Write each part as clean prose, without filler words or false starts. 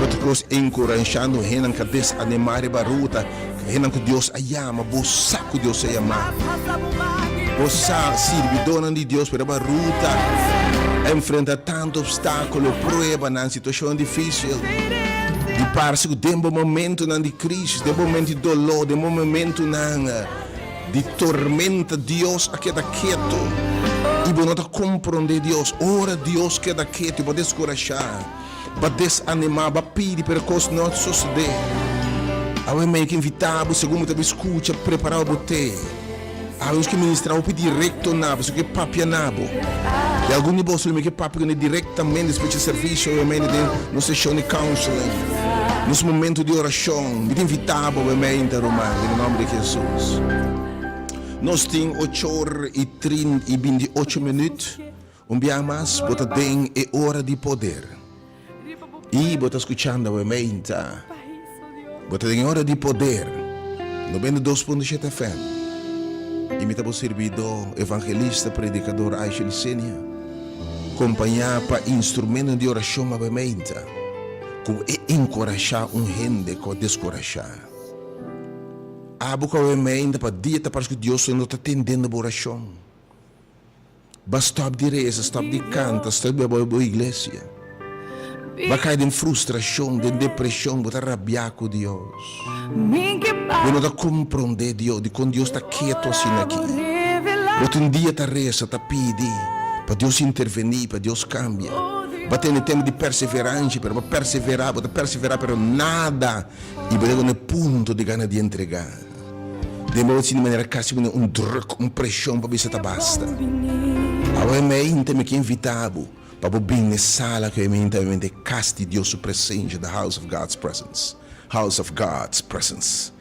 Riba tur kos enkurashando hennan ku a desanimá riba ruta, hennan ku Dios a yama, bo sa ku Dios a yama bo sa sirbidónan di Dios pero riba ruta a enfrentá tantu opstákulo, pruebanan, situashonnan difísil. Di parse ku den bo momentunan di krísis, den bo momentu di doló, den bo momentunan di tormenta Dios a keda ketu i bo no ta komprondé Dios. Ora Dios keda ketu bo a deskurashá, bo a desanimá, bo a pidi pero kos no a sosodé. Awe mi a invitá bo segun bo ta bin skucha prepará bo te. Awe nos ke ministrá hopi direkto na bo, si ke papia na bo. I algun di boso lo mi ke papia kuné direktamente despues di servisio obviamente den nos seshon di counseling, nos momento di orashon. Mi ta invitá bo obviamente ruman den e nòmber di Hesus. Nos tin ochor i trin i binti ocho minüt. Un bia mas bo ta den e ora di poder. I bo ta skuchando awe meinta. Bo ta den e ora di poder. 92.7 FM. I mi ta bo sirbidó, evangelista, predikador Aisha Licenia, kompañá pa instrumentonan di orashon awe meinta, ku e enkurashá un hende ku a deskurashá. Abo ku awe meinta pa dia ta parse ku Dios no ta tendendo bo orashon. Ba stop di reza, stop di canta, stop di bai bo iglesia. Ba cai den frustracion, den depresion, bo ta rabia cu Dios. Bo no ta compronde Dios, dicon Dios ta keto asina aki. Bo tin dia ta reza, ta pidi pa Dios interveni, pa Dios cambia. Ba tene tempo di perseverancia, pero ba persevera, bo ta persevera pero nada y bo yega na e punto di gana di entrega. Den bo sinti manera kasi bo un druk, un preshon pa bisa ta basta. Awe mente mi ke invita bo pa bo bin n'e sala ku e mente awe mente e kas di Dios su presensia, the house of God's presence, house of God's presence.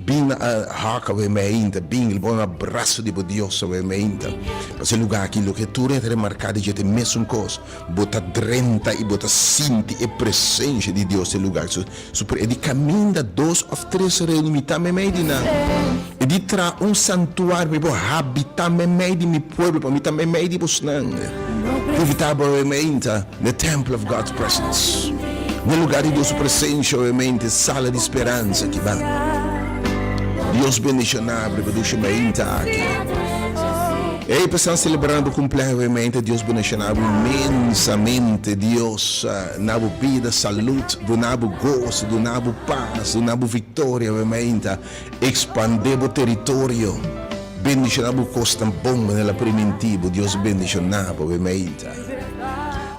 Bin na hak awe mente, bin lo bo un abraso di bo Dios awe mente. Pasobra e luga aki loke tur hende ta remarka di dje ta e mesun kos, bo ta drenta i bo ta sinti e presensia di Dios den e luga aki. Super e di caminda dos of tres reuni mi ta memey di nan. E di traha un santuario pa mi por habita memey di mi pueblo, pa mi ta memey di bosnan. Invita bo awemeinta n'e temple of God's presence, n'e lugar di Dios su presencia awemeinta, e sala di speransa aki banda. Dios bendiciona bo riba dushi meinta aki. Ey pa esnan celebrando bo cumpleaños awemeinta, Dios bendiciona bo inmensamente. Dios. Na bo bida salud, duna bo goso, duna bo pas, duna bo victoria, we mainta expande bo territorio, bendiciona bo cosnan bon manera el a priminti bo, Dios bendiciona bo, we mainta.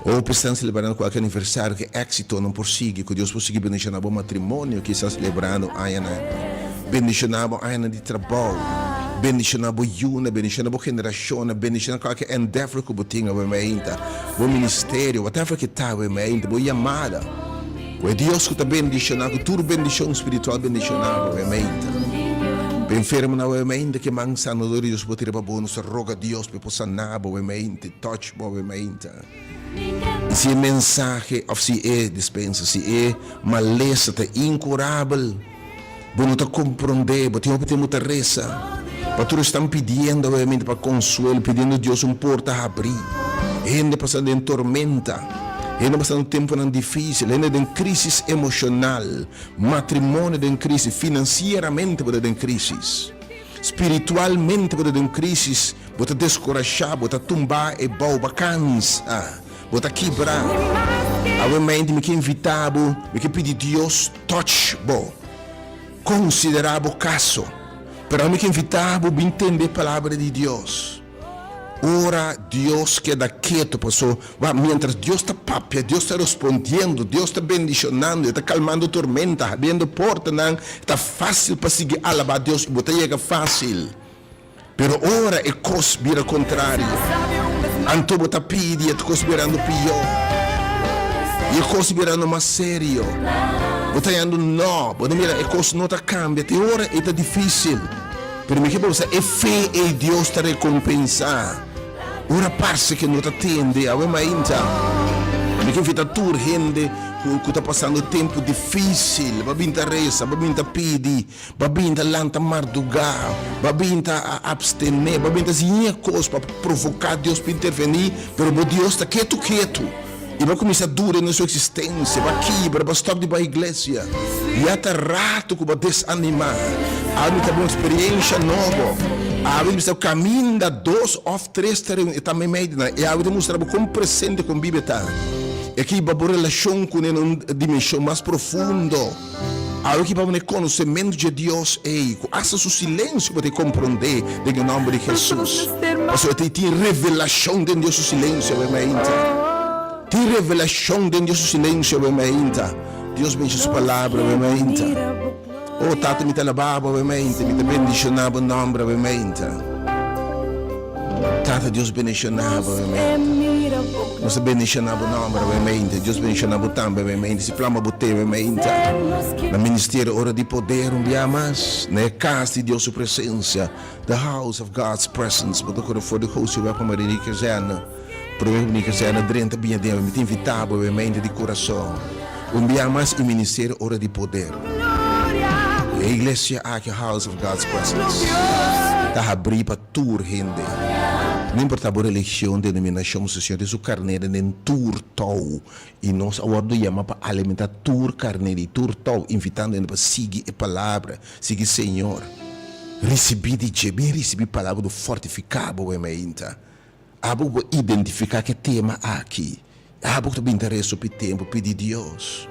Hopi esnan celebrando cualke aniversario, cu exitonan por sigui, cu Dios por sigui bendiciona bo matrimonio, kisas celebrando añanan, bendiciona bo añanan di trabou, bendiciona bo yunan, bendiciona bo generacionnan, bendiciona cualke endeavor cu bo tin, we mainta. Bo ministerio, whatever ke ta awe mente, bo yamada, ku e Dios ku ta bendishoná ku tur bendishon spiritual bendishoná bo awe mente. Bo enfermonan awe mente ke man sanador di Dios por tira pa bo, nos ta roga Dios pa e por saná bo awe mente, touch bo awe mente. I si e mensahe òf si e dispensa, si e malesa ta inkurabel, Bo no ta komprondé, bo tin hopi tempu ta resa pa tur esnan pidiendo obviamente pa konsuelo, pidiendo Dios un porta habrí. Hende pasando den tormenta, hende pasando tempunan difísil, hende den krísis emoshonal, matrimonio den krísis, finansieramente bo ta den krísis, spiritualmente bo ta den krísis, bo ta deskurashá, bo ta tumbá e bou, bo a kansa, bo ta kibrá. Awe mente mi ke invitá bo, mi ke pidi Dios. Touch bo. Considera bo caso. Pero ami ke invita bo bin tende e palabra di Dios. Ora Dios keda keto paso wak mientras Dios ta papia, Dios ta respondiendo, Dios ta bendicionando, e ta calmando tormenta, habriendo portanan, ta facil pa sigui alaba Dios y bo ta yega facil. Pero ora e kos bira kontrario, anto bo ta pidi e kos birando pió i e kos birando mas serio. Bo ta yando no, bo ta mira e kos no ta kambia. Te ora e ta difísil, pero mi ke bo sa e fe ei Dios ta rekompensá. Ora parse ke no ta tende, awe mainta mi ke invitá tur hende ku ta pasando tempu difísil pa bin ta resa, pa bin ta pidi. Bo a bin ta lanta mardugá, bo a bin ta abstené, bo a bin ta hasi ñe kos pa provoká Dios pa intervení, pero bo Dios ta ketu ketu. I bo a kuminsá duda den su eksistensia, bo a kibra, bo a stòp di bai iglesia. Ya ta ratu ku bo a desanimá. Awe mi ta bo un eksperiensha nobo. Awe mi bisa ku kaminda dos òf tres ta reuní, e ta meimei di nan. I awe ta mustra bo kon presente kon Biblia ta. E ke hiba bo relashon kuné na un dimenshon mas profundo. Awe ki pa bo na e konosementu dje Dios ei, ku asta su silensio bo ta e komprondé den e nòmber di Hesus. Pasobra e tin revelashon den Dios su silensio awe mainta. Tin revelashon den Dios su silensio awe mainta. Dios bensha su palabra awe mainta. O Tata, mi ta alabá bo awe mainta, mi ta bendishoná bo nòmber awe mainta. Tata Dios bendishoná bo awe mainta. Nos ta bendishoná bo nòmber awe mainta. Dios bendishoná bo tambe awe mainta. Si plama bo te awe mainta na Ministerio Ora di Poder un bia mas na e kas di Dios su presensia, the house of God's presence. Bo ta kore for di José wèg pa Maria Kazerne. Promé ku Maria Kazerne drenta biña den awe mi ta invitá bo awe mainta di kurason un bia mas e Ministerio Ora di Poder. E iglesia aki House of God's Presence ta habrí pa. Tur hende, no importa bo religion, denominacion, su Señor tin su carnera den tur tou y nos a wordo yama pa alimenta tur carnera y tur tou, invitando hende pa sigui e palabra, sigui Señor, ricibi di dje, bin ricibi palabra cu fortifica bo wemeinta. Abo bo identifica cu e tema aki. Abo ku ta bin ta resa hopi tempu pidi Dios.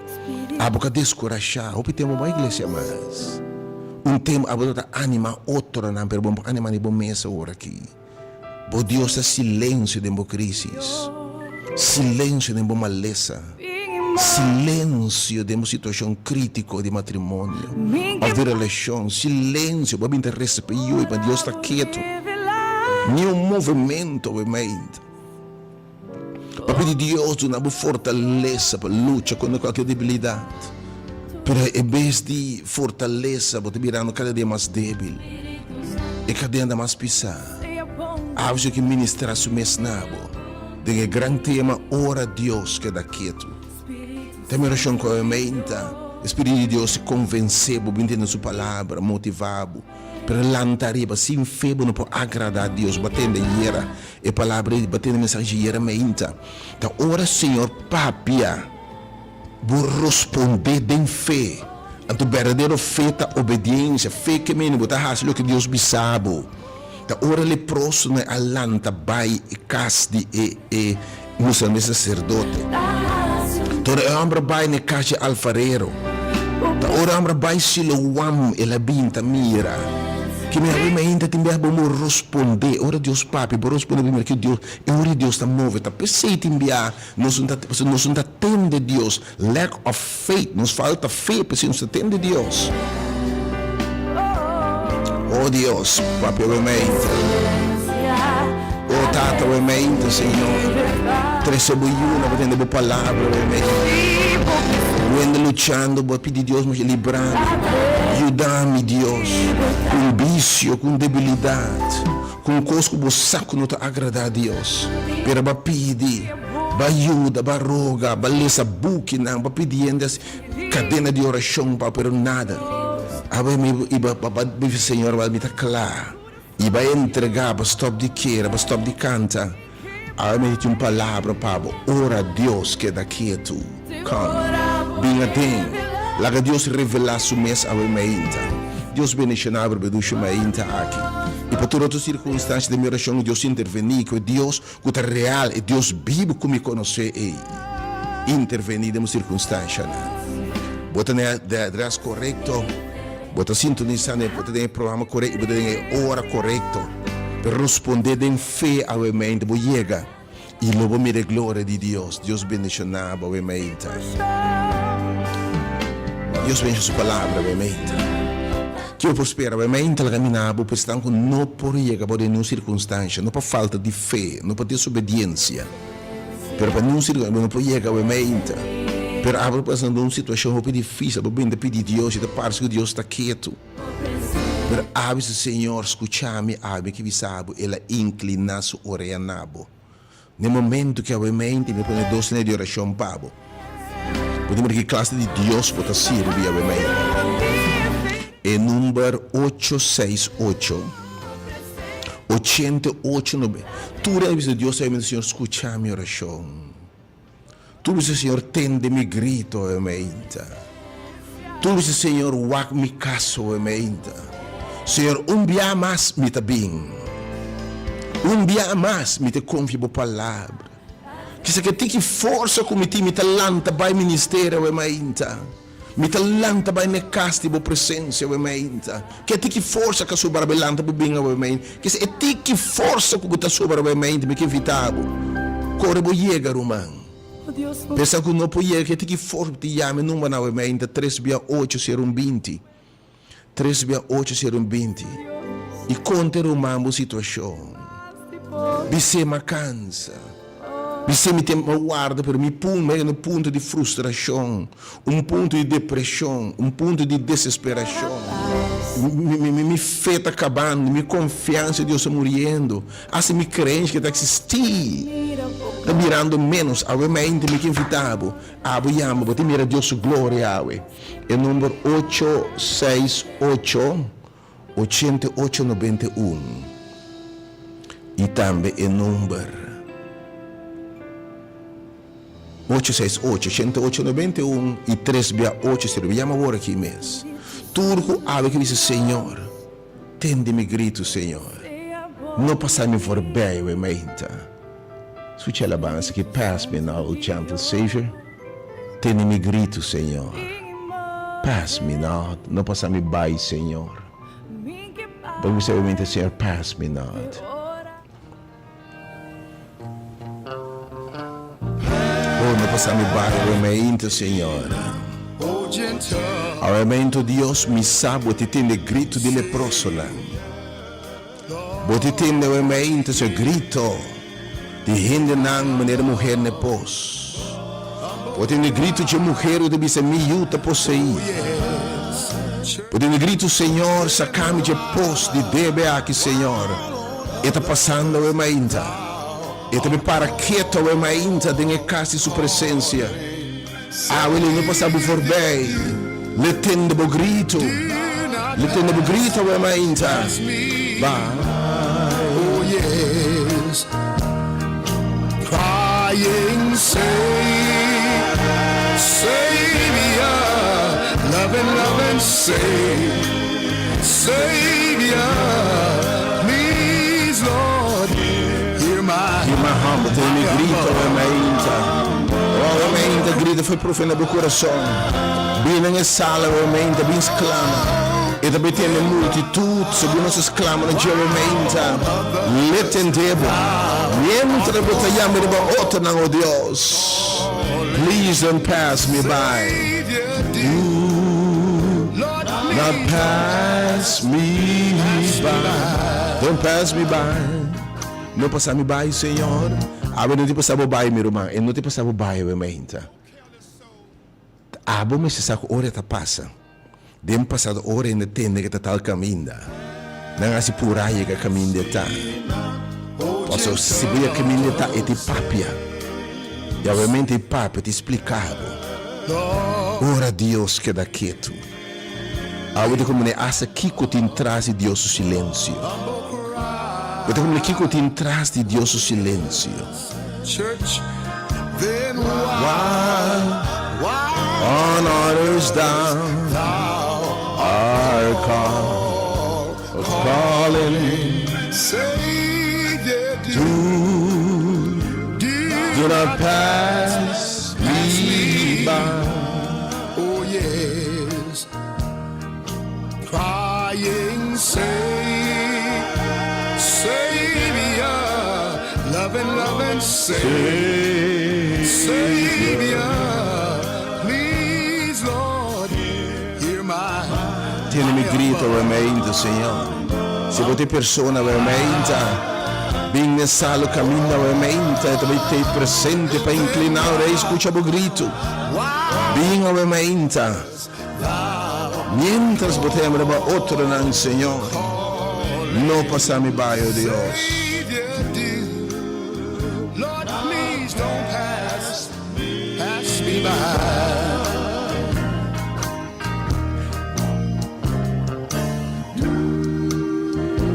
Abo ka deskurashá hopi tempu bo iglesia mas. Un tempu abo ta anima otronan pero bo no por anima ni bo mes awor aki. Bo Dios ta silensio den bo krisis, silensio den bo malesa, silensio den bo situashon kritiko di matrimonio òf di relashon, silensio bo a bin ta resa pa yu i pa Dios ta ketu. Ni un movemento bo mente. Pa pidi Dios duna bo fortalesa pa lucha kontra kualke debilidat. Pero e bes di fortalesa bo ta birando kada dia mas debil. E kadena ta mas pisá. Awe ke ministrá su mes na bo den e gran tema Ora Dios Keda Ketu. Ta mi orashon ku awe meinta e Spiritu di Dios konvensé bo, bin tende su palabra, motivá bo. Pero lanta ariba, sin fe bo no por agradá Dios. Bo a tende ayera e palabra ei, bo a tende mensahe ayera meinta. Ta ora Señor papia, bo rospondé den fe. Anto berdadero fe ta obediencia. Fe ke mende bo ta hasi loke Dios bisa bo. Ta ora leprosonan a lanta bai e kas di e e mustrando e saserdote. Ta ora e hòmber a bai na e kas dje alfarero. Ta ora e hòmber a bai Siloam, el a bin ta mira. Ke mi awe mainta tin biaha bo por rospondé. Ora Dios papia, bo rospondé primero ke Dios, e ora Dios ta move. Ta p'esei tin biaha nos no ta, pasobra nos no ta tende Dios. Lack of faith, nos falta fe, p'esei nos ta tende Dios. Oh Dios, papia awe mainta. Oh Tata awe mainta, Señor. Trese bo yuna pa tende bo palabra awe mainta. Bo hende luchando, bo a pidi Dios masha libra mi. Yuda mi, Dios, ku un bisio, ku un debilidat, ku un kos ku bo sa ku no ta agrada Dios. Pero bo a pidi. Ba yuda, ba roga, ba lesa bukinan, ba pidi hende hasi kadena di orashon pa pero nada. Awe mi i ba ba bisa Señor ba mi ta kla i ba entrega, ba stop di kere, ba stop di kanta. Awe mi tin un palabra pa bo, ora Dios keda ketu, come, bin aden, laga Dios revela su mes awe mainta. Dios bendiciona bo bedushi mainta aki. I pa tur otro circunstancia den mi orashon Dios interveni, ku e Dios Ku ta real, e Dios bibu ku mi konosé ei intervení den bo sirkunstanshanan. Bo ta na e adrès korekto, bo ta sintonisá na e, bo ta den e programa korekto i bo ta den e ora korekto. Pero rospondé den fe awe mainta bo yega i lo bo mira e gloria di Dios. Dios bendishoná bo awe mainta. Dios bendishoná su palabra awe mainta. Ke bo por spera? Bo mei ta camina bo pa esnan ku no por yega bo den niun sirkunstansha, no pa falta di fe, no pa desobediensia, pero pa niun sirkunstansha bo no por yega bo mei ta. Pero abo ta pasando un situashon hopi difisil, bo bin ta pidi Dios i ta parse ku Dios ta ketu. Pero abo bisa, Señor, skucha mi, abo mi ke bisa bo, El a inkliná su orea na bo. N'e momento ku awe mente mi a pone dos línea di orashon pa bo. Bo ta mira ki klase di Dios bo ta sirbi awe mente. E number ocho seis ocho, ochenta i ocho nobe. Tur hende bisa Dios awe mente, Señor skucha mi orashon. Tur bisa Señor tende mi grito awe meinta. Tur bisa Señor wak mi kaso awe meinta. Señor un bia mas mi ta bin. Un bia mas mi ta konfia bo palabra. Kisa ke tiki forsa ku mi tin mi ta lanta bai ministerio awe mainta. Mi ta lanta bai n'e kas di bo presensia awe mainta. Ke tiki forsa ka sobra bai lanta bo bin awe mainta. Kisa e tiki forsa ku bo ta sobra awe mainta mi ke invita bo. Kore bo yega ruman. Pensa ku no por yega ke tiki forsa bo ta yama e numbernan awe mainta tres bia ocho sero un binti. Tres bia ocho sera un binti. I konta e ruman bo situashon. Bis'é m'a kansa. Bis'é mi ten pa warda pero mi punto mi a yega na un punto di frustrashon, un punto di depreshon, un punto di desesperashon. Mi fe ta kabando, mi konfiansa di Dios ta muriendo, asta mi kreensia ke ta eksistí ta birando ménos. Awe mainta mi ke invitá bo, abo yama bo ta mira Dios su gloria awe. E number ocho seis ocho, ochenta i ocho nobenta i un i tambe e number ocho seis ocho, ochenta i ocho nobenta i un i tres bia ocho sero. Yama awor aki mes. Tur ku awe ke bisa, Señor, tende mi gritu, Señor. No pasa mi voorbij awe mainta. Scucha e alabansa aki, Pass me not, O gentle Savior. Tene mi gritu, Señor. Pass me not, no pasa mi bai, Señor. Bo bisa obviamente, Señor, pass me not. Oh, no pasa mi bai, obviamente, Señor. Obviamente, Dios, mi sa bo ti tende gritu di leprosonan. Bo ti tende obviamente su grito di hendenan manera muher n'e pos. Bo tende grito dje muher ku ta bisa mi yu ta poseí. Bo tende grito Señor saka mi dje pos di debe aki Señor. E ta pasando awe mainta. E ta be para keto awe mainta den e kas di su presensia. Awe lo no pasa bo voorbij. Le tende bo grito. Le tende bo grito awe mainta. Ba. Oh yes. Crying save, Savior, loving, loving save, Savior, please Lord, hear my, Hear my humble, tende mi grito awe mainta. Oh, awe mainta grita foi profe na bo kurason. Bin den e sala awe mainta, bin sklama. E ta bai tende multitut, segun nos a sklama na dje awe mainta. L'e tende bo. Mientra bo ta yama riba otronan, oh Dios, please don't pass me by. Do not pass me by. Don't pass me by. No pasa mi bai, Señor. Awe no tin pasa bo bai, mi ruman. E no tin pasa bo bai awe mainta. Abo mester sa ku ora e ta pasa. Den pasado ora hende tende ke ta tal kaminda, nan hasi purá yega kaminda e ta. Pasobra si bo yega kaminda e ta, e tin papia. I obviamente e papia tin splika bo. Ora Dios keda ketu. Awe ta komo hasta kiko tin tras di Dios su silensio. Bo ta komo kiko tin tras di Dios su silensio. Why on others thou art calling, do not pass me by. Oh yes, crying save, Savior, loving, loving save, Savior, please Lord, hear my. Tene mi grito awe mainta, Señor. Si bo ta e persona awe mainta, bin n'e salo caminda awe mainta, e ta bay t'ey presente pa inclina ora y scucha bo grito. Bin awe mainta. Mientras bo ta yama riba otronan, Señor, no pasa mi bai, o Dios.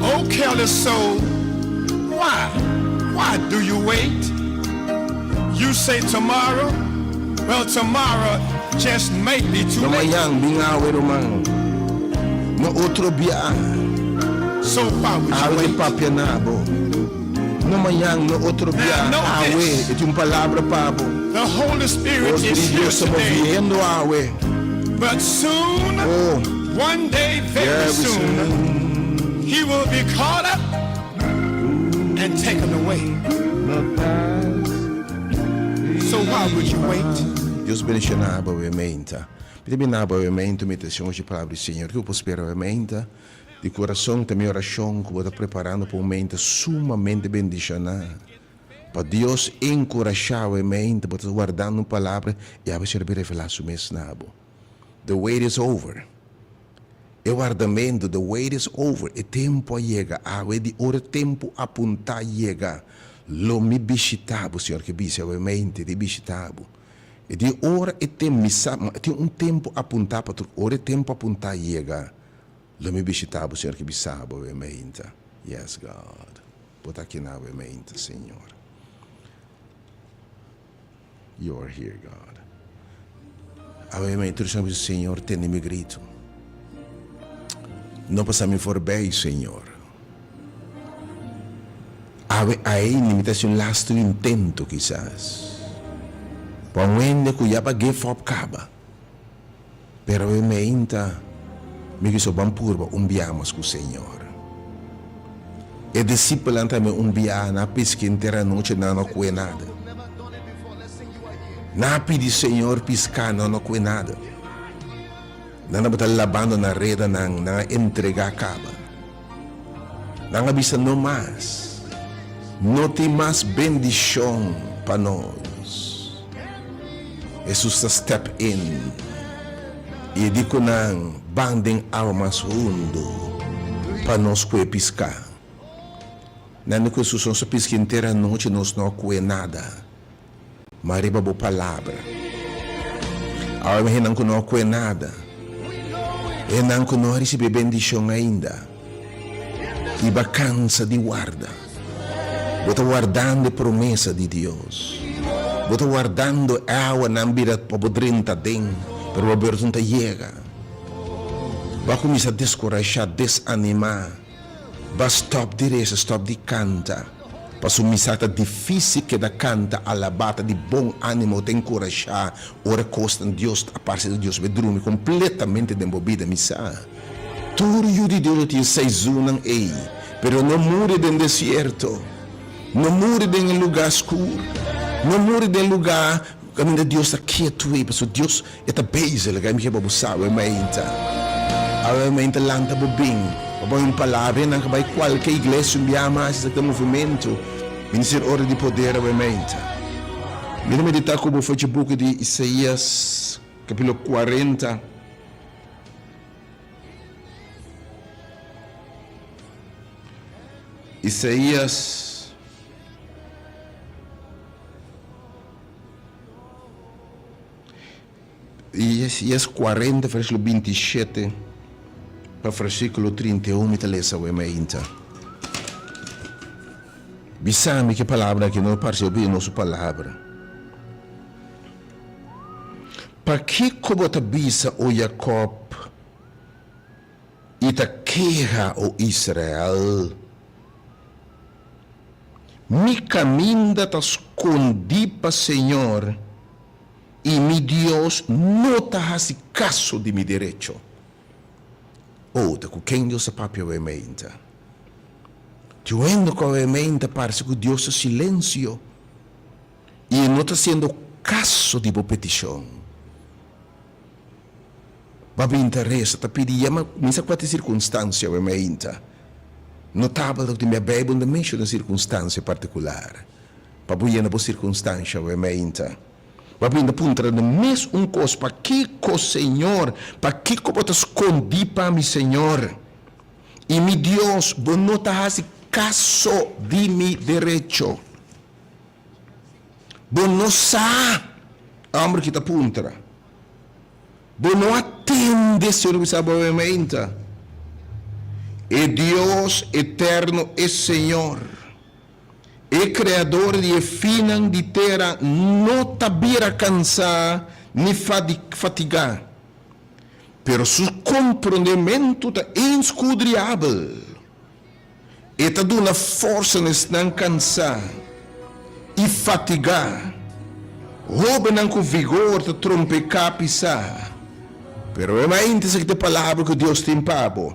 O careless soul, why, why do you wait? You say tomorrow. Well, tomorrow just may be too No late. mañan, bin awe ruman. No otro bia. So why would you Awe wait? papia na bo. No mañan, no otro bia. Now Awe, notice. e tin un palabra pa bo. The Holy Spirit O is Spiritu here Dios ta today. moviendo awe. But soon, Oh, one day, very very soon, soon. he will be caught up and taken away. So why would you wait? Dios bendiciona bo awe meinta. Mi ta bina bo awe meinta meditacion dje palabra di Señor. Kico bo por spera awe meinta? Di curason ta mi oracion cu bo ta preparando pa un meinta sumamente bendiciona. Pa Dios encurasha awe meinta bo ta wardando un palabra y awe Señor a bin revela su mes na bo. The wait is over. E wardamentu, the wait is over, e tempu a yega, awe di ora e tempu apuntá yega, lo mi bishitá bo, Señor ke bisa awe mente di bishitá bo. E di ora e tem, mi sa, ma tin un tempu apuntá pa tur, ora e tempu apuntá yega, lo mi bishitá bo, Señor ke bisa bo awe mente. Yes, God. Bo ta aki na awe mente, Señor. You are here, God. Awe mi instruccion bisa, Señor, tende mi grito. No pasa mi voorbij, Señor. Awe aini mi ta haci un lasto intento kisas. Pa un hende cu ya ba give up caba. Pero awe meinta mi kiso ban purba un bia mas cu Señor. E discipelnan tambe un bia na pisca henter anochi nan no cue nada. Nan a pidi Señor pisca nan no cue nada. Nan tabata labando nan redanan, nan a entrega caba. Nan a bisa no mas, no tin mas bendicion pa nos. Hesus ta step in y e di cu nan, Ban den awa mas hundu pa nos cue pisca. Nan di cu Hesus, Nos a pisca henter anochi, nos no a cue nada. Ma riba bo palabra. Awe mi hennan ku no a kue nada, hennan ku no a risibí bendishon ainda, i bo a kansa di warda. Bo ta wardando e promesa di Dios. Bo ta wardando e awanan bira pa bo drenta aden, pero bo berton ta yega. Bo a kuminsá deskurashá, desanimá. Ba stop di resa, stop di canta. Paso mi sa ta dificil keda canta, alaba, ta di bon animo, ta encurasha ora cosnan Dios ta parce di Dios be drumi completamente den bo bida. Mi sa tur yu di Dios lo tin seizoennan ey, pero no muri den desierto, no muri den e lugar scur, no muri den lugar caminda Dios ta ketu ey, paso Dios E ta bezig, laga mi ke pa bo sa awe mainta. Awe mainta lanta bo bin, bo pone un palabra i nan ka bai kualke iglesia un bia mas esaki ta movementu. Ministerio Ora di Poder awe mainta. Mi ta medita ku bo for dje buki di Isaías kapitulo 40. Isaías. Isaías 40, versículo 27 pa versículo 31 mi ta lesa awe mainta. Bisa mi ke palabra aki no parse hopi nos palabra. Pakiko bo ta bisa, o Jacob, i ta keha, o Israel? Mi kaminda ta skondí pa Señor, i mi Dios no ta hasi kaso di mi derecho. O, ta ku ken Dios ta papia awe meinta? Djuendo ku awe meinta parse ku Dios ta silensio i e no ta hasiendo kaso di bo petishon. Bo a binta resa ta pidi yama kuminsa kua ta e sirkunstansia awe meinta. Notabel ta ku tin bia Beibel no ta menshona sirkunstansia partikular. Pa bo yena bo sirkunstansha awe meinta. Bo a binta puntra den mes un kos, Pakiko, Señor? Pakiko bo ta skondí pa mi, Señor? I mi Dios, bo no ta hasi kaso di mi derecho. Bo no sa? E hòmber ki ta puntra. Bo no a tende, Señor bisa bo awe mainta. E Dios eterno, e Señor. E Kreador di e finnan di tera no ta bira kansá ni fatigá, pero su komprondementu ta inskudriabel. E ta duna forsa na esnan kansá i fatigá. Hóbennan ku vigor ta trompeká pisá. Pero e mainta esaki ta e palabra ku Dios tin pa bo,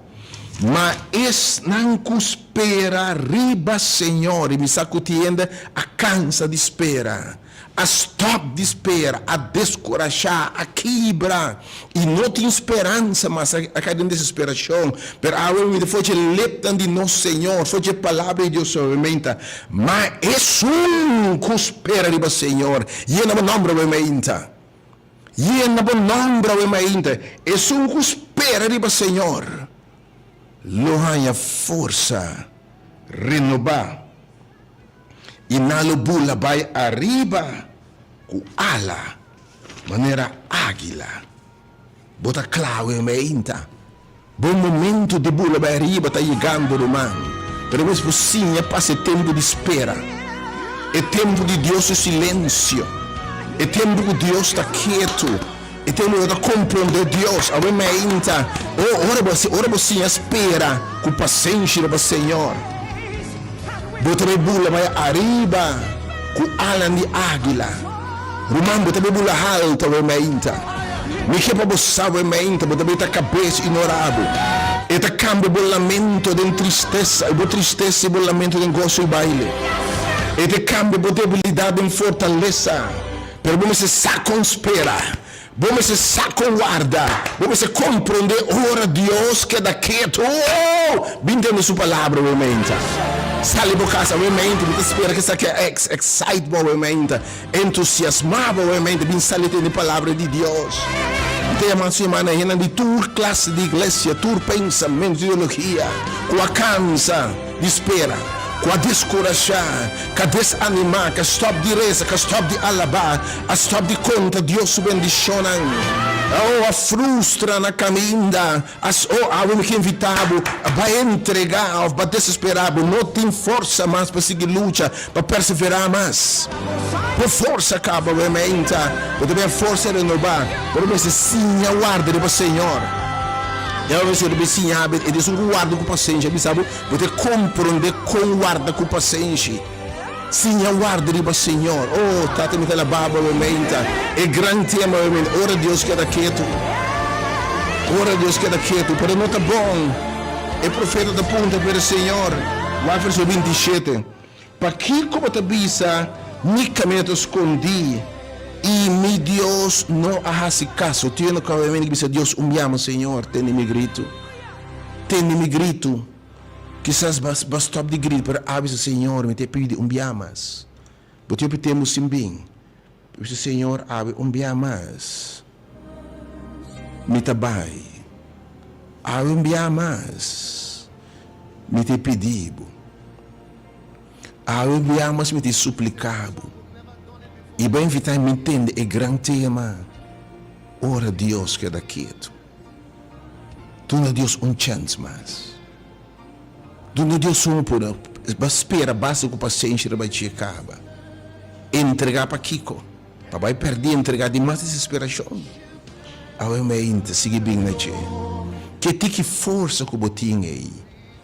Ma esnan ku spera riba Señor, i mi sa ku tin hende a kansa di spera, a stòp di spera, a deskurashá, a kibra i no tin speransa mas, a kai den desesperashon. Pero awe mi ta for dje lepnan di nos Señor, for dje Palabra di Dios awe meinta, Ma esun ku spera riba Señor, yena bo nòmber awe meinta. Yena bo nòmber awe meinta. Esun ku spera riba Señor lo haña forsa renobá. I nan lo bula bai ariba ku ala manera águila. Bo ta kla awe meinta? Bo momento di bula bai ariba ta yegando, ruman. Pero bo mester por siña pasa e tempu di spera, e tempu di Dios su silensio, e tempu ku Dios ta ketu, e tempu ku bo ta komprondé Dios. Awe meinta, oh, ora bo ora bo siña spera ku pasenshi riba Señor. Bo ta bay bula bay ariba ku alan di águila. Ruman, bo ta bay bula haltu awe mainta. Mi ke pa bo sa awe mainta, bo ta bay ta kabes i no rabu. E ta kambia bo lamento den tristesa, i bo tristesa i bo lamento den goso i baile. E ta kambia bo debilidat den fortalesa. Pero bo mester sa kon spera. Bo mester sa kon warda. Bo mester komprondé ora Dios keda ketu. Bin tende su palabra awe meinta. Sali bo kas awe meinta. Mi ta spera ku esaki a excite bo awe meinta, entusiasmá bo awe meinta. Bin sali tende palabra di Dios. Mi ta yama su yamá na hendenan di tur klase di iglesia, tur pensamentu, ideologia ku a kansa di spera, ku a deskurashá, ku a desanimá, ku a stòp di resa, ku a stòp di alabá. A stòp di konta Dios su bendishonnan. Oh, a frustra na kaminda. A Oh, awe mi ke invitá bo bai entregá òf ba desesperá. Bo no tin forsa mas pa sigui lucha, pa perseverá mas. Bo forsa a kaba awe meinta. Bo ta bin forsa renobá. Bo ta mester siña warda riba Señor. I awe Señor ta bin siña bo. E di esun ku warda ku pasenshi. A bisa bo, bo ta komprondé kon warda ku pasenshi. Siña warda riba Señor. Oh, Tata, mi ta alabá Bo awe meinta. E gran tema awe meinta, ora Dios keda ketu. Ora Dios keda ketu, pero no ta bon. E profeta ta puntra, Pero Señor, wak verso 27, pakiko Bo ta bisa, Mi kaminda ta skondí, i mi Dios no a hasi kaso? Tin hende ku awe meinta ki bisa, Dios, un biama, Señor, tende mi gritu. Tende mi gritu. Kisas bo a stòp di grita, pero a bisa, Señor, mi ta pidi un bia mas. Bo tin hopi tempu sin bin. Bo bisa, Señor, awe un bia mas. Mi ta bai. Awe un bia mas. Mi ta pidi bo. Awe un bia mas mi ta supliká bo. I bo a invitá mi tende e gran tema, Ora Dios keda ketu. Duna Dios un chèns mas. Duna Dios un oportunidad. Ba spera basta ku pasenshi riba dje kaba. Entregá pa kiko? Pa bai pèrdí entregá di mas desesperashon. Awe meinta sigui bin na dje. Ke tiki forsa ku bo tin ei?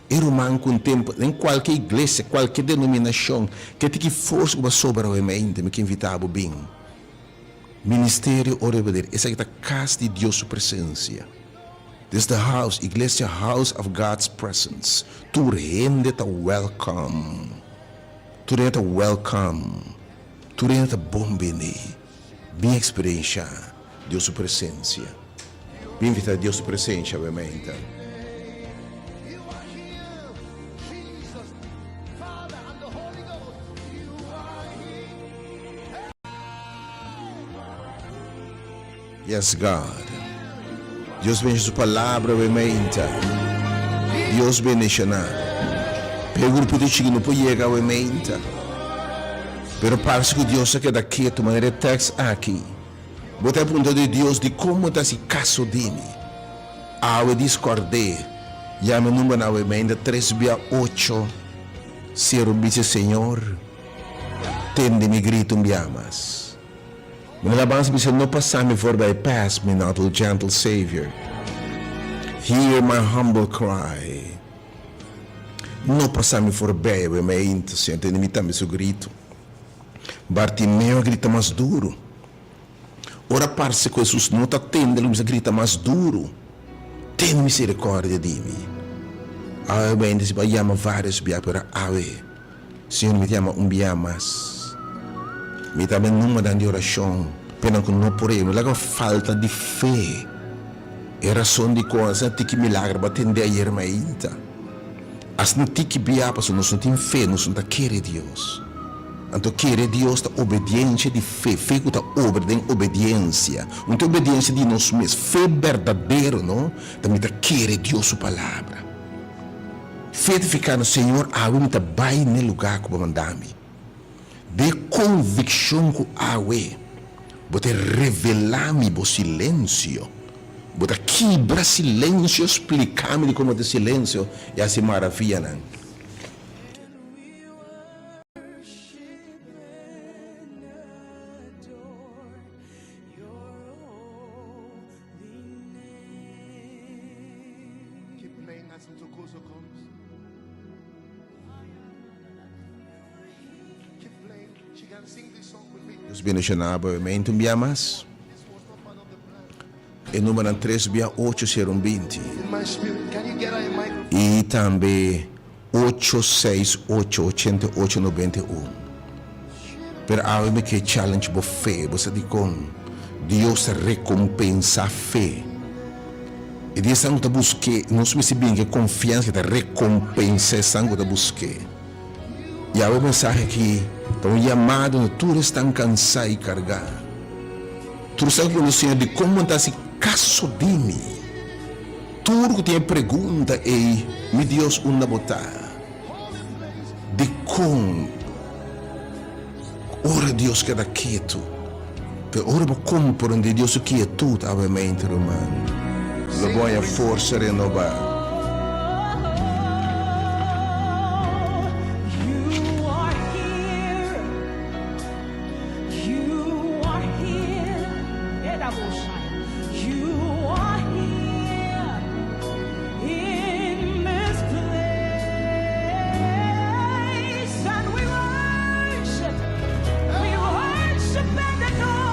E ruman ku un tempu den kualke iglesia, kualke denominashon, ke tiki forsa ku bo a sobra awe meinta? Mi ke invitá bo bin. Ministerio ora riba dere. Esaki ta cas di Dios su presencia. This is the house, iglesia house of God's presence. Tur hende ta welcome. Tur hende ta welcome. Tur hende ta bon bini. Bin experiencia Dios su presencia. Bin invita Dios su presencia obviamente. Yes God. Dios bendiciona su palabra we meinta. Dios bendiciona. Pe grupito chiki no por yega we meinta. Pero parse ku Dios a keda ketu manera e tekst aki. Bo ta punta di Dios di kon bo ta hasi kaso di mi. Awe diskord'é. Yama e numbernan awe meinta tres bia ocho sero bisa Señor. Tende mi gritu un bia mas. Mi alabansa bisa no pasa mi voorbij Pass me not, O gentle Savior Hear my humble cry No pasa mi voorbij awe meinta Señor tende mi tambe su gritu Bartimeo a grita mas duru Ora parse ku Hesus no ta tende el kuminsa grita mas duru Tene misericordia di mi Awe meinta si bo a yama varios bia pero awe Señor, mi ta yama un bia mas. Mi ta den numanan di orashon p'e nan ku no por e. No laga falta di fe. E rason di kon asina tiki milagro bo a tende ayer mainta. Asina tiki bia pasobra nos no tin fe, nos no ta kere Dios. Anto kere Dios ta obediensia di fe, fe ku ta obra den obediensia. Un ta obediensia di nos mes, fe berdadero no, ta mi ta kere Dios su palabra. Fertifiká no Señor awe mi ta bai n'e lugá ku bo manda mi. Den e konvikshon ku awe bo ta revelá mi bo silensio, bo ta kibra silensio, spliká mi dikon bo ta silensio i hasi maravianan. Keep playing as Ntokozo comes. Keep playing. She can sing this song with me. Dios bendiciona bo mente un bia mas. This was not part of the plan. E numbernan tres bia ocho sero un binti. In my spirit. Can you get her a microphone? Y tambe Ocho seis ocho ochenta i ocho nobenta i un Pero awe mi ke challenge bo fe, bo sa dikon? Dios ta rekompensá fe. I di esnan ku ta busk'é, nos mester bini ku e konfiansa ku e ta rekompensá esnan ku ta busk'é. I awe e mensahe aki ta un yamado na tur esnan kansá i kargá, tur esnan ku puntra, Señor, dikon bo no ta hasi kaso di mi? Tur ku tin e pregunta ei, Mi Dios, unda bo ta? Dikon ora Dios keda ketu? Pero ora bo komprondé Dios su kietut awemente, ruman, lo bo haña forsa renobá.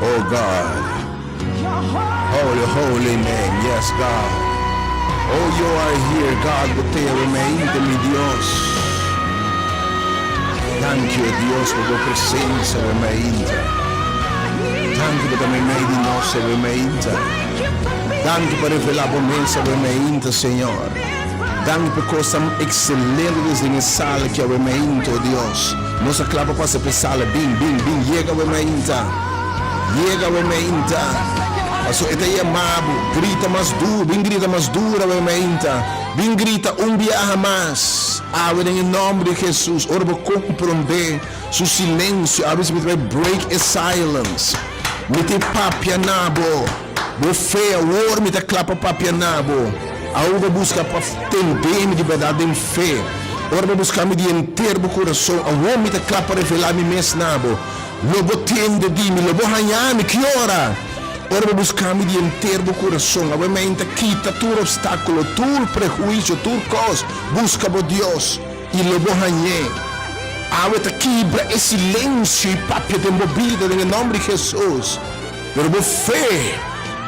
Oh God, holy, holy name, yes God. Oh, you are here, God, bo te awemente, mi Dios. Danki, oh Dios, pa bo presencia awemente. Danki pa ta meimei di nos awemente. Danki pa revelá bo mes awe meinta, Señor. Danki pa e kosnan ekselente des den e sala aki awe meinta, o Dios. Nos a kla pa pasa pa e sala. Bin, bin, bin, yega awe meinta. Yega awe meinta. Pasobra e ta yama bo. Grita mas duru, bin grita mas duru awe meinta. Bin grita un biaha mas awe den e nòmber di Jesus. Ora bo komprondé su silensio, awe mi ta bai break e silence. Mi tin papia na bo. Bo fe awor mi ta kla pa papia na bo. Awor bo buska pa tende mi di bèrdat den fe. Ora bo buska mi di henter bo kurason, awor mi ta kla pa revelá mi mes na bo. Lo bo tende di mi, lo bo haña mi. Ki ora? Ora bo buska mi di henter bo kurason. Awor mi ta kita tur opstákulo, tur prehuisio, tur kos. Buska bo Dios. I lo bo hañ'é. Awe ta kibra e silensio i papia den bo bida den e nòmber di Hesus. Pero bo fe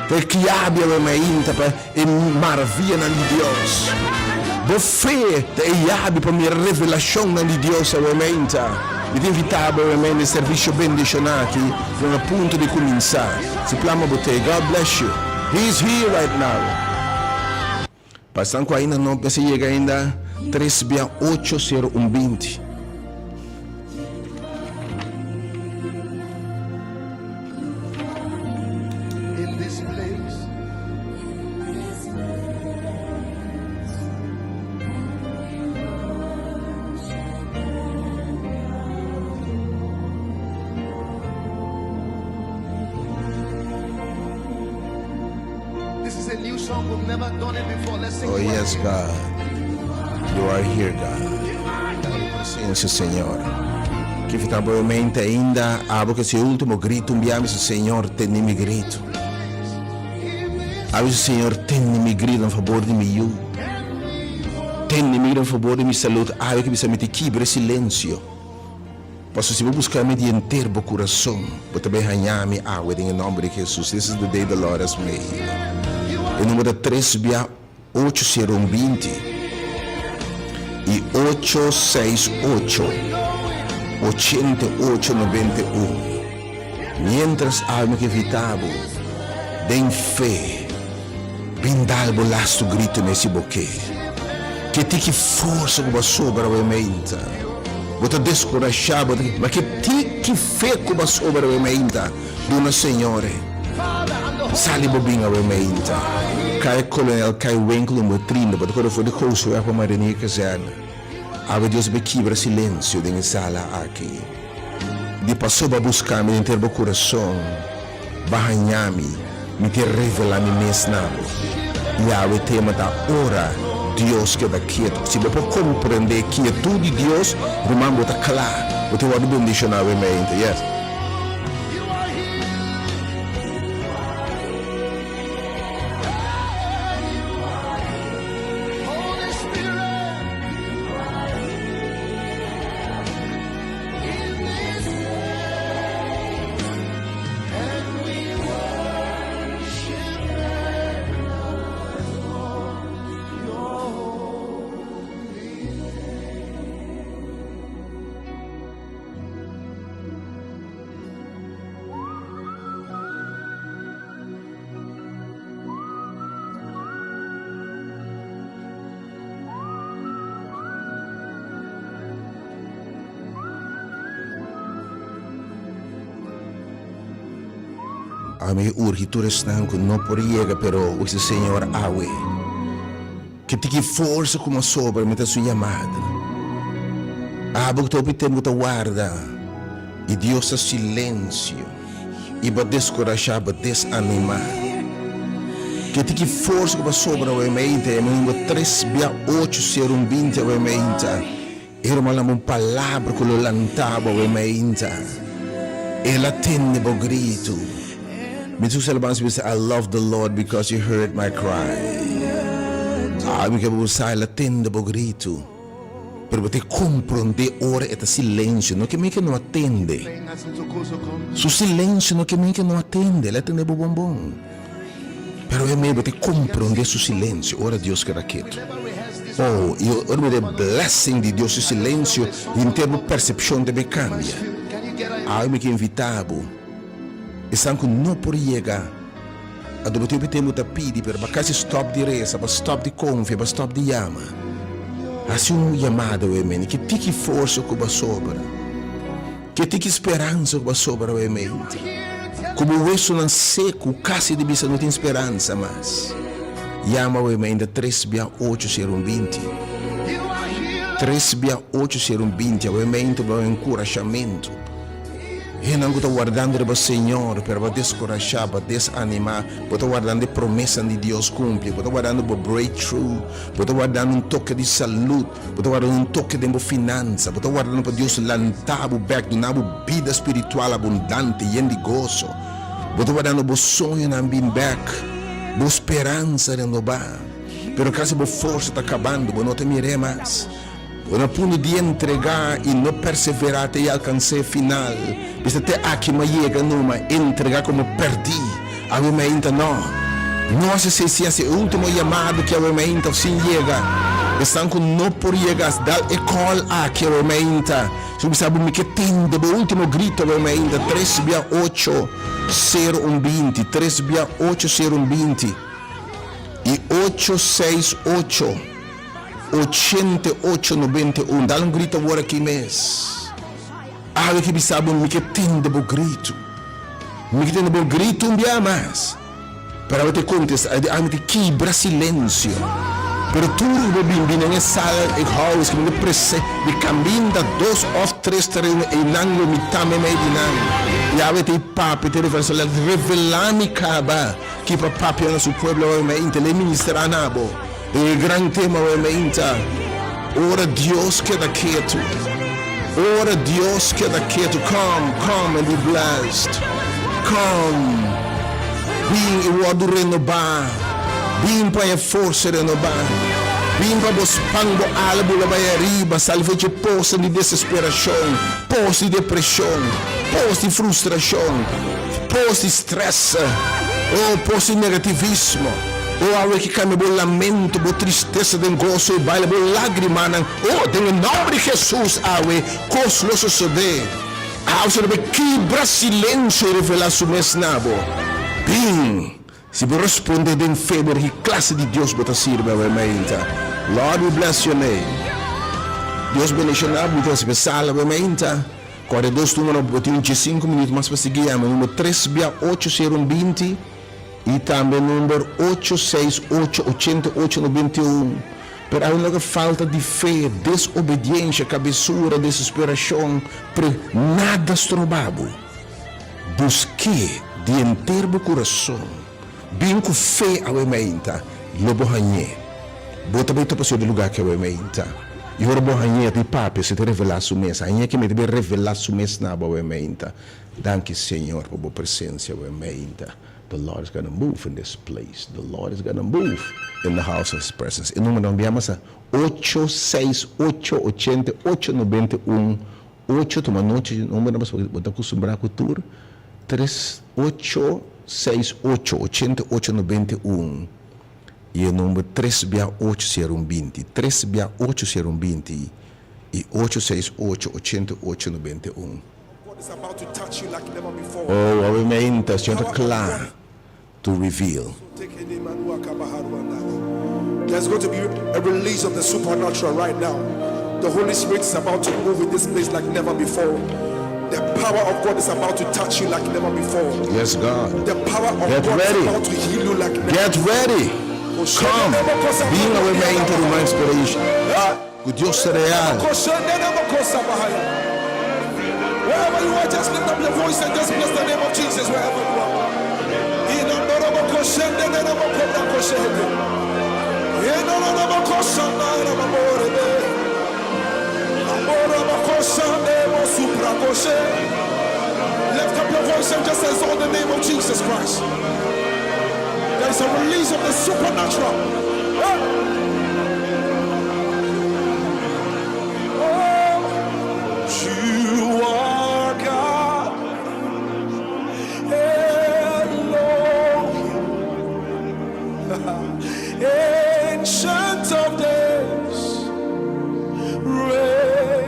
ta e kiabi awe mainta pa e maravianan di Dios. Bo fe ta e yabi pa mira revelashonnan di Dios awe mainta. Mi ta invitá bo awe mainta e servisio bendishoná aki ku nan a punto di kuminsá. Si plama bo t'ei, God bless you. He is here right now. Pa esnan ku ainda no mester yega ainda, tres bia ocho sero un binti. In this place. Oh yes God, you are here God. Bo presencia Señor. Ki ta bo mente ainda, abo ke si ultimo grito un bia mi si Señor tende mi grito. Abo si Señor tende mi grito na fabor di mi yu. Tende mi grito na fabor di mi salud. Abo ke bisa mi te kibra e silencio. Paso si bo buska mi di henter bo kurason, bo ta bay haña mi awe den e nomber di Jesus. This is the day the Lord has made. E number ta tres bia. Ocho sero un 20 i ocho seis ocho 88 91. Mientras alma ke invita bo den fe, bin dal bo lastu grito mes si bo ke. Ke tiki forsa ku bo a sobra awe meinta. Bo ta deskurashá, bo ta, ma ke tiki fe ku bo a sobra awe meinta, duna Señor e. Sali bo bin awe meinta. Kai Kolonel Kai Winkel un bo trinta bo ta kore for di Goosweg pa Marinier Kazerne. Awe Dios a bay kibra silensio den e sala aki. Di paso bo a buska mi den ter bo kurason, bo a haña mi, mi te revela mi mes na bo. I awe tema ta ora Dios keda ketu. Si bo por komprende kietud di Dios, ruman bo ta kla, bo te wòrdu bendishona awe meinta. Yes. Ami urgi tur esnan ku no por yega pero wis di Señor awe. Ke tiki forsa ku mas sobra mi ta su yamada. Abo ku ta hopi tempu ta warda i Dios ta silensio i bo a deskurashá, bo a desanimá. Ke tiki forsa ku bo a sobra awe meinta e domingo tres bia ocho sero un 20 awe meinta. E ruman lamba un palabra ku lo lanta bo awe meinta. El a tende bo gritu. Mi ta usa alabansa bisa I love the Lord because he heard my cry. Ah, mi ke bo sa el a tende bo gritu. Pero bo te komprondé ora e ta silensio. No ke men ke no a tende. Su silensio no ke men ke no a tende. El a tende bo bon bon. Pero e mei bo te komprondé su silensio ora Dios keda ketu. Oh, i ora bo mira e blessing di Dios su silensio, henter bo persepshon debe kambia. Awe mi ke invitá bo, esnan ku no por yega, anto bo tin hopi tempu ta pidi, pero bo a kasi stòp di resa, bo a stòp di konfia, bo a stòp di yama. Hasi un yamada awe mende, ki tiki forsa ku bo a sobra. Ke tiki speransa ku bo a sobra awe mente? Ku bo wesonan seku kasi di bisa no tin speransa mas. Yama awe mente tres bia ocho sero un 20. Tres bia ocho sero un 20 awe mente bo enkurashamentu. Hennan ku ta wardando riba Señor pero bo a deskurashá, bo a desanimá, bo ta wardando e promesanan di Dios kumpli, bo ta wardando bo breakthrough, bo ta wardando un toke di salud. Bo ta warda un toke den bo finansa. Bo ta wardando pa Dios lanta bo bek, duna bo bida spiritual abundante, yen di goso. Bo ta wardando bo soñonan bin bek, bo speransa renobá. Pero kasi bo forsa ta kabando, bo no ta mir'é mas. Bo na punto di entregá i no perseverá te i alkans'é final. Bisa te aki m'a yega numa, entregá komo pèrdí. Awe mainta no. No hasi esei si hasi e ultimo yamado ki awe mainta of sin yega. Esnan ku no por yega dal e call aki awe mainta. Si bo bisa bo mi ke tende bo ultimo grito awe mainta tres bia ocho sero un 20 tres bia ocho sero un 20 i ocho seis ocho 88 91 dal un grito awor aki mes. Awe ki bisa bo mi ke tende bo grito. Mi ke tende bo grito un bia mas. Pero awe te kontesta, awe te kibra silensio. Pero tur ku bo bin bin den e sala e house ku mi ta prese di kaminda dos of tres ta reuni einan lo mi ta meimei di nan. I awe te papia te revela revela mi kaba ki pa papia na su pueblo awe mainta le ministra na bo. E gran tema awe mainta ora Dios keda ketu. Ora Dios keda ketu, come, come and be blessed. Come, bin i wòrdu renobá. Bin pa e forsa renobá. Bin pa bo span bo ala bula bai ariba, sali for dje posan di desesperashon, pos di depreshon, pos di frustrashon, pos di strès, oh, pos di negativismo. Oh, awe ki kambia bo lamento, bo tristesa den goso i baila bo lágrimanan. Oh, den e nòmber di Hesus awe kos lo sosodé. Awe su ta bai kibra silensio i revelá su mes na bo. Bin! Si bo respondé den fe, bo ki klase di Dios bo ta sirbi awe mainta? Lord, we bless your name. Dios bendishoná bo. Mi ta hasi pa sala awe mainta. Kòrda e dos número, bo tin un diesinku minüt mas pa sigui yama. Número tres bia ocho sero un binti i tambe número ocho seis ocho ochenta i ocho nobenta i un. Pero awe loke falta di fe, desobediensha, kabesura, desesperashon, pre nada stroba bo. Busk'é di henter bo kurason. Bin ku fe awe meinta, lo bo hañ'é. Bo ta bai topa Señor den lugá aki awe meinta. I ora bo hañ'é, di papia, si ta revelá su mes. Hañ'é ke mester bai revelá su mes na bo awe meinta. Danki, Señor, pa bo presensia awe meinta. The Lord is gonna move in this place, the Lord is gonna move in the house of His presence. E numbernan bia mas ta ocho seis ocho ochenta i ocho nobenta i un ocho, tuma nochi di numbernan pasobra bo ta kustumbrá ku tur, tres ocho seis ocho ochenta i ocho nobenta i un i e number tres bia ocho sero un binti, tres bia ocho sero un binti i ocho seis ocho ochenta i ocho nobenta i un. Oh, obviamente, Señor ta kla to reveal. There's going to be a release of the supernatural right now. The Holy Spirit is about to move in this place like never before. The power of God is about to touch you like never before. Yes, God. The power of Get God ready. is about to heal you like never Get ready. Come. Being our main to my inspiration. Ku Dios ta real. Wherever you are, just lift up your voice and just bless the name of Jesus wherever you are. Lift up your voice and just exalt the name of Jesus Christ. There is a release of the supernatural. Oh, you are God. Elohim. Ancient of days. Reign,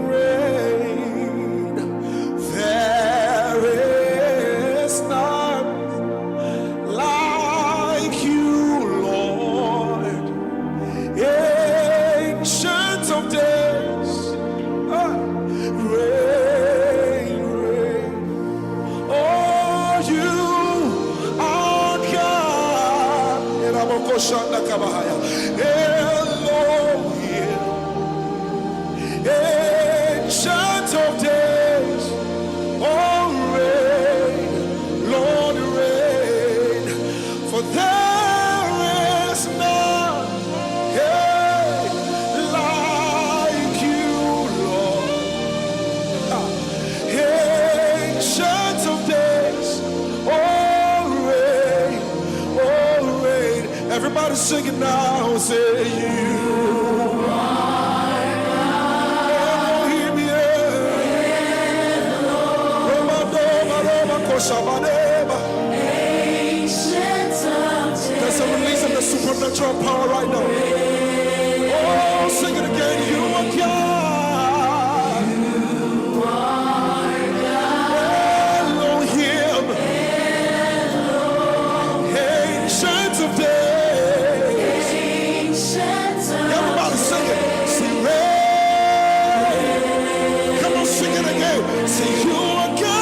reign. There is none like you, Lord. Ancient of days. Ah, reign, reign. Oh, you are God. Elohim. Ancient of days. Oh, reign, Lord, reign. For there is none hey, like you, Lord. Ancient of days, oh reign, oh reign. Everybody sing it now, say you. Elohim, yeah. Roma, Doma, Roma, Koshabaneba. There's a release of the supernatural power right now. Oh, sing it again. You are God. Elohim. Ancient of days. Everybody sing it. Say, reign. Come on, sing it again. Say, you are God.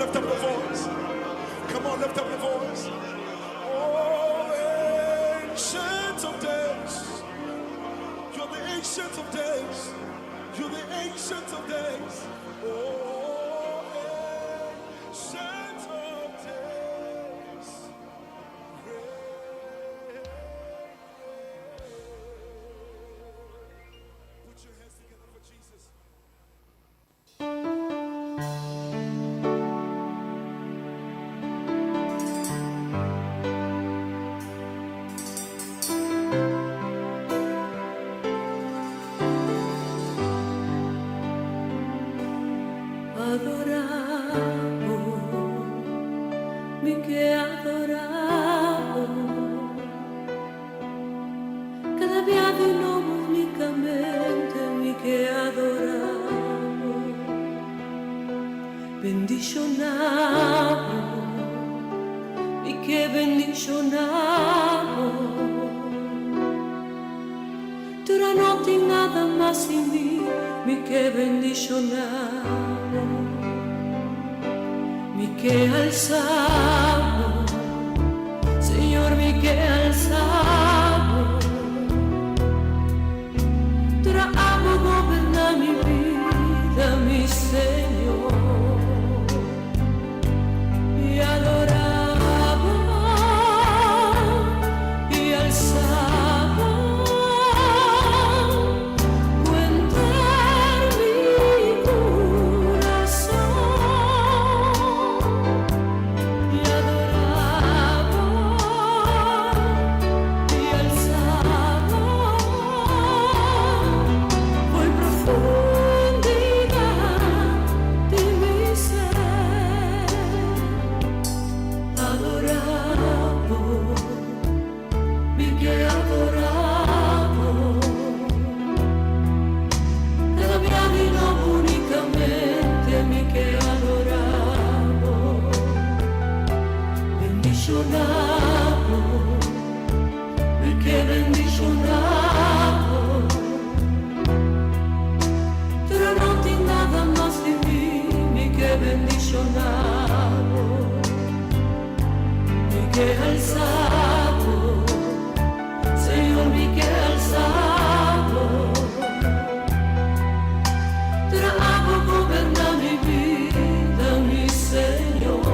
lift up your voice. Come on, lift up your voice. Oh, ancient of days. You're the ancient of days. You're the ancient of days. Oh, ancient of days. Put your hands together for Jesus. Adorabo, mi ke adorabo. Kada bia di nobo únikamente mi ke adorabo. Bendishonabo, mi ke bendishonabo. Tur no tin nada mas den mi, mi ke bendishonabo. Mi ke alsabo, Señor, mi ke alsabo. Tur abo goberná mi bida, mi Señor. I adorabo, i alsabo, ku henter mi kurason. I adorabo, i alsabo, for profundidat di mi ser. Adorabo, mi ke adorabo. Kada bia di nobo únikamente mi ke adorabo. Bendishonabo, mi ke bendishonabo. Pero no tin nada mas den mi, mi ke bendishonabo. Mi ke alsabo, Señor, mi ke alsabo. Tur abo goberná mi bida, mi Señor.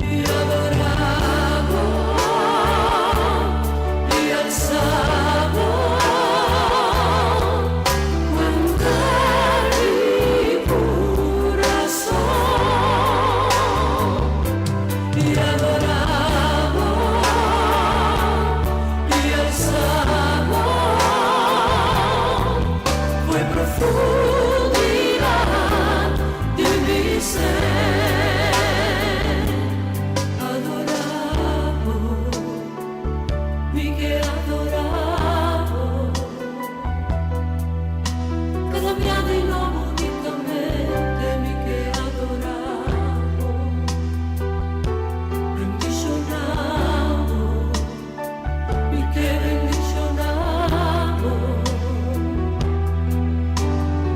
I adorabo, i alsabo, ku henter mi kurason. I adorabo, i alsabo, for profundidat di mi ser. Adorabo, mi ke adorabo. Kada bia di nobo únikamente mi ke adorabo. Bendishonabo, mi ke bendishonabo.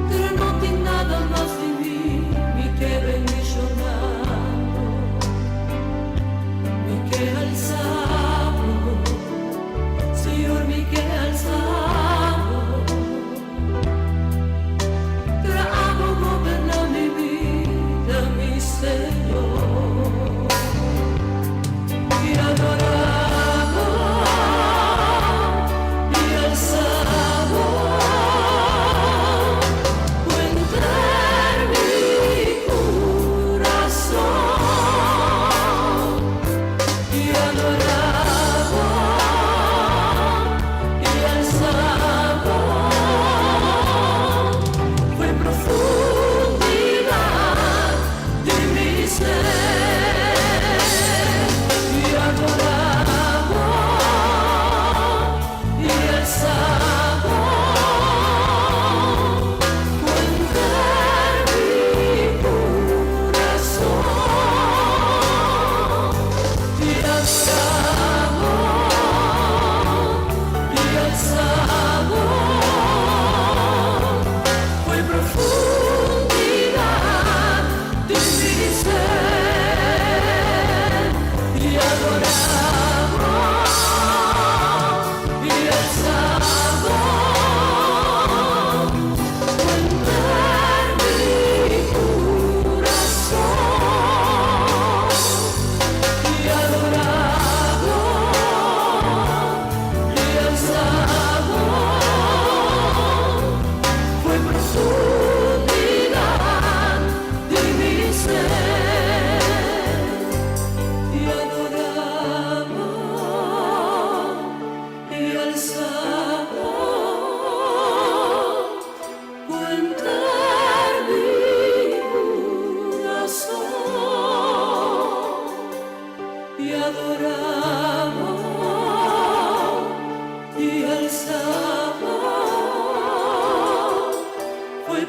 Pero no tin nada mas den mi, mi ke bendishonabo.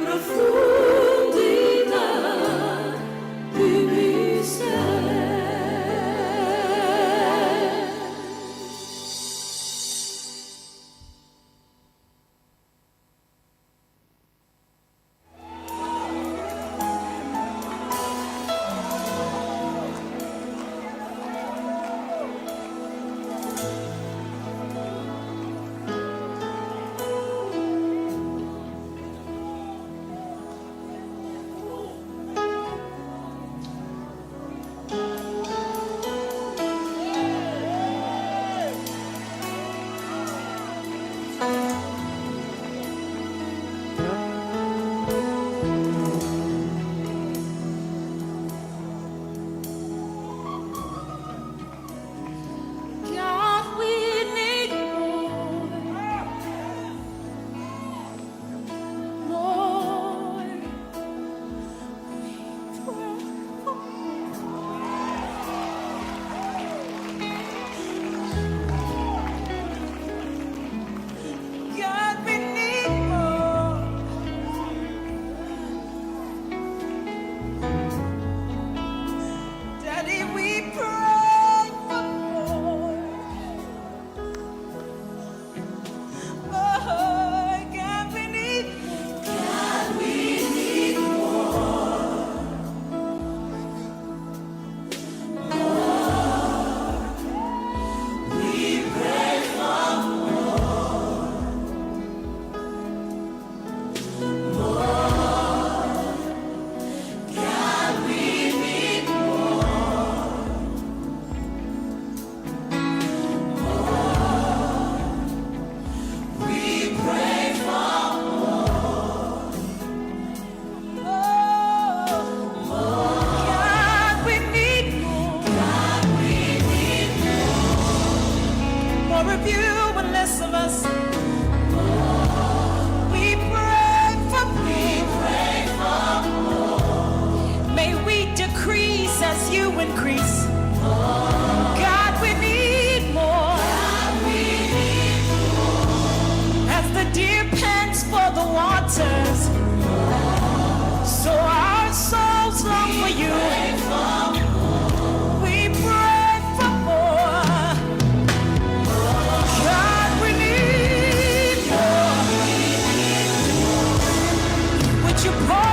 profundidat di mi ser. God, we need more. More. We pray for more. God, we need more. Daddy, we pray for more. Oh, God, we need more. God, we need more. We pray for more. God, we need more. We pray for more. Oh, God, we need more. God, we need more. More of you and less of us. We pray for more. We pray for more. May we decrease as you increase. God, we need more. God, we need more. As the deer pants for the waters, so our souls long for you. We pray for more. God, we need more. Would you pour